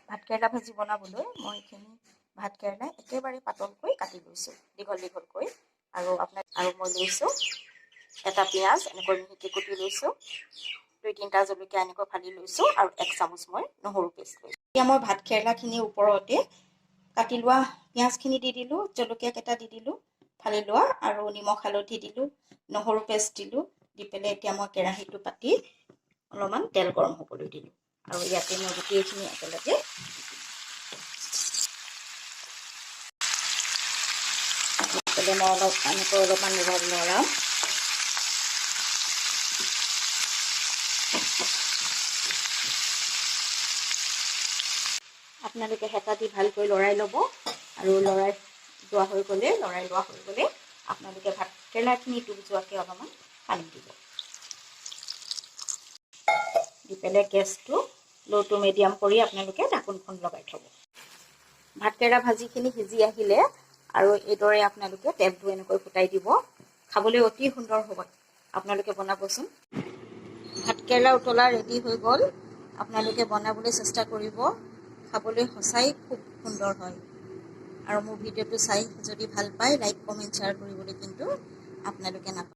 ভাতকেৰেলা ভাজি বনাবলৈ মই এইখিনি ভাতকেৰেলা একেবাৰে পাতলকৈ কাটি লৈছোঁ, দীঘল দীঘলকৈ। আৰু আপোনাৰ আৰু মই লৈছোঁ এটা পিঁয়াজ, এনেকৈ মিহিকৈ কুটি লৈছোঁ, 2-3টা জলকীয়া এনেকৈ ফালি লৈছোঁ আৰু 1 চামুচ মই নহৰু পেষ্ট লৈছোঁ। এতিয়া মই ভাতকেৰেলাখিনিৰ ওপৰতে কাটি লোৱা পিঁয়াজখিনি দি দিলোঁ, জলকীয়া কেইটা দি দিলোঁ ফালি লোৱা, আৰু নিমখ হালধি দিলোঁ, নহৰু পেষ্ট দিলোঁ। দি পেলাই এতিয়া মই কেৰাহীটো পাতি অলপমান তেল গৰম হ'বলৈ দিলোঁ আৰু ইয়াতে মই গোটেইখিনি একেলগে দি পেলাই মই অলপ এনেকৈ অলপমান লৰাম। আপোনালোকে হেতা দি ভালকৈ লৰাই ল'ব আৰু লৰাই লোৱা হৈ গ'লে আপোনালোকে ভাতকেৰেলাখিনি ডুব যোৱাকৈ অলপমান পানী দিব। দি পেলাই গেছটো ল' টু মিডিয়াম কৰি আপোনালোকে ঢাকোনখন লগাই থ'ব। ভাতকেৰেলা ভাজিখিনি সিজি আহিলে আৰু এইদৰে আপোনালোকে তেলটো এনেকৈ ফুটাই দিব, খাবলৈ অতি সুন্দৰ হ'ব। আপোনালোকে বনাবচোন। ভাতকেৰেলা উতলা ৰেডি হৈ গ'ল। আপোনালোকে বনাবলৈ চেষ্টা কৰিব, খাবলৈ সঁচাই খুব সুন্দৰ হয়। আৰু মোৰ ভিডিঅ'টো চাই যদি ভাল পায় লাইক, কমেণ্ট, শ্বেয়াৰ কৰিবলৈ কিন্তু আপোনালোকে নাপাহৰিব।